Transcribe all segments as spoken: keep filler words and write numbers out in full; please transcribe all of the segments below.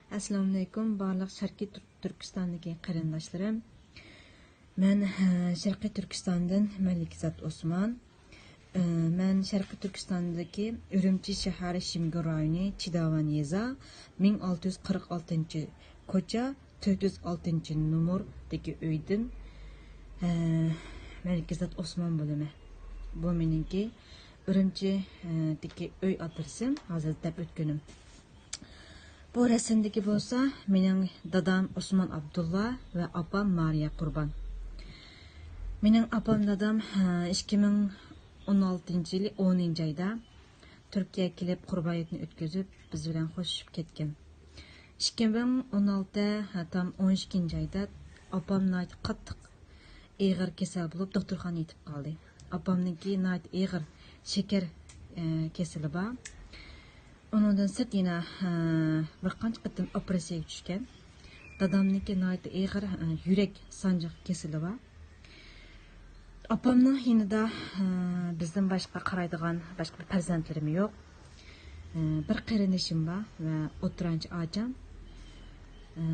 ئەسسالامۇئەلەيكۇم، بارلىق شەرقىي تۈر-، تۈركىستاندىكى قېرىنداشلىرىم. مەن، ھە، شەرقىي تۈركىستاندىن مەلىكزات ئوسمان. ئە، مەن شەرقىي تۈركىستاندىكى ئۈرۈمچى شەھەر شىمگۈل رايونى چىداۋان يېزا، مىڭ ئالتە يۈز قىرىق ئالتىنچى كوچا، تۆت يۈز ئالتىنچى نومۇردىكى ئۆيدىن، ئە، مەلىكزات ئوسمان بولىمەن. بۇ مېنىڭكى ئۈرۈمچىدىكى ئۆي ئادرېسىم، ھازىر دەپ ئۆتكىنىم. بۇ رەسىمدىكى بولسا مېنىڭ دادام ئوسمان ئابدۇللا ۋە ئاپام مارىيە قۇربان. مېنىڭ ئاپام دادام، ھە، ئىككى مىڭ ئون ئالتىنچى يىلى ئونىنچى ئايدا تۈركىيەگە كېلىپ، قۇربان ھېيتنى ئۆتكۈزۈپ، بىز بىلەن خوشلىشىپ كەتكەن. ئىككى مىڭ ئون ئالتە، ھە، تام ئون ئىككىنچى ئايدا ئاپام ناھايىتى قاتتىق ئېغىر كېسەل بولۇپ، دوختۇرخانىدا يېتىپ قالدى. ئاپامنىڭكى ناھايىتى ئېغىر شېكەر، ئە، كېسىلى بار. ئۇنىڭدىن سىرت يەنە، ئە، بىر قانچە قېتىم ئوپېراتسىيەگە چۈشكەن. دادامنىڭكى ناھايىتى ئېغىر، ئە، يۈرەك سانجىق كېسىلى بار. ئاپامنىڭ يېنىدا، ئە، بىزدىن باشقا قارايدىغان باشقا بىر پەرزەنتلىرىمۇ يوق. ئە، بىر قېرىندىشىم بار ۋە ئوتتۇرانچە ئاچام. ئە،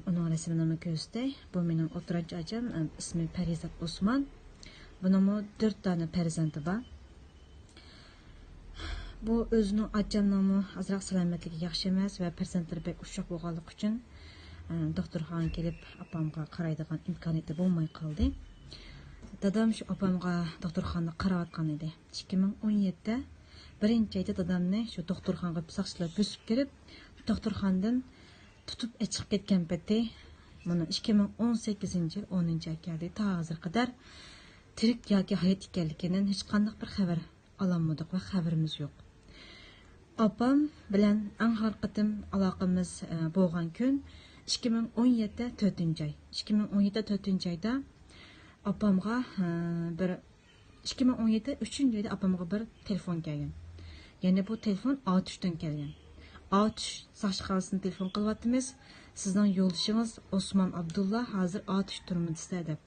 ئۇنىڭ رەسىمىنىمۇ كۆرسىتەي. بۇ مېنىڭ ئوتتۇرانچە ئاچام، ئە، ئىسمى پەرىزات ئوسمان. بۇنىڭمۇ تۆت دانە پەرزەنتى بار. بۇ ئۆزىنىڭ ئاچامنىڭمۇ ئازراق سالامەتلىكى ياخشى ئەمەس ۋە پەرزەنتلىرى بەك ئۇششاق بولغانلىقى ئۈچۈن، ئە، دوختۇرخانىغا كېلىپ ئاپامغا قارايدىغان ئىمكانىيىتى بولماي قالدى. دادام شۇ ئاپامغا دوختۇرخانىدا قاراۋاتقان ئىدى. ئىككى مىڭ ئون يەتتە بىرىنچى ئايدا دادامنى شۇ دوختۇرخانىغا ساقچىلار بۆسۈپ كىرىپ، دوختۇرخانىدىن تۇتۇپ ئېچىقىپ كەتكەن پېتى، مانا، ئىككى مىڭ ئون سەككىزىنچى يىل ئونىنچى ئاي كەلدى. تا ھازىرغا قەدەر تىرىك ياكى ھايات ئىكەنلىكىدىن ھېچقانداق بىر خەۋەر ئالالمىدۇق ۋە خەۋىرىمىز يوق. ئاپام بىلەن ئەڭ ئاخىرقى قېتىم ئالاقىمىز، ئە، بولغان كۈن ئىككى مىڭ ئون يەتتە تۆتىنچى ئاي. ئىككى مىڭ ئون يەتتە تۆتىنچى ئايدا ئاپامغا، ئە، بىر، ئىككى مىڭ ئون يەتتە ئۈچىنچى ئايدا ئاپامغا بىر تېلېفون كەلگەن. يەنى بۇ تېلېفون ئاتۇشتىن كەلگەن. «ئاتۇش ساقچىخانىسىدىن تېلېفون قىلىۋاتىمىز. سىزنىڭ يولدىشىڭىز ئوسمان ئابدۇللا ھازىر ئاتۇش تۈرمىدىسىدە» دەپ.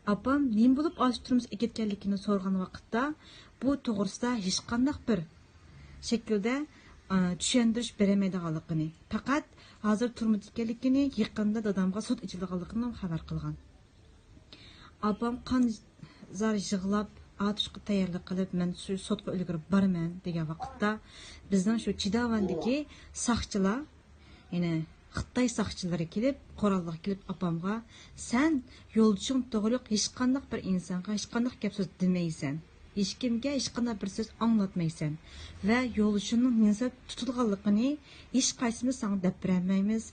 ئاپام نېمە بولۇپ ئاتۇش تۈرمىسىگە ئەكەتكەنلىكىنى سورىغان ۋاقىتتا، بۇ توغرىسىدا ھېچقانداق بىر شەكىلدە، ئا، چۈشەندۈرۈش بېرەلمەيدىغانلىقىنى، پەقەت ھازىر تۈرمىدە ئىكەنلىكىنى، يېقىندا دادامغا سوت ئېچىلىدىغانلىقىنى خەۋەر قىلغان. ئاپام قان زار يىغلاپ، ئاتۇشقا تەييارلىق قىلىپ، «مەن شۇ سوتقا ئۈلگۈرۈپ بارىمەن» دېگەن ۋاقىتتا، بىزنىڭ شۇ چىداۋاندىكى ساقچىلار، يەنى خىتاي ساقچىلىرى كېلىپ، قوراللىق كېلىپ ئاپامغا، «سەن يولدىشىڭ توغرۇلۇق ھېچقانداق بىر ئىنسانغا ھېچقانداق گەپ سۆز دېمەيسەن، ھېچكىمگە ھېچقانداق بىر سۆز ئاڭلاتمايسەن ۋە يولدىشىڭنىڭ نېمە سەۋەبتىن تۇتۇلغانلىقىنى ھېچقايسىمىز ساڭا دەپ بېرەلمەيمىز.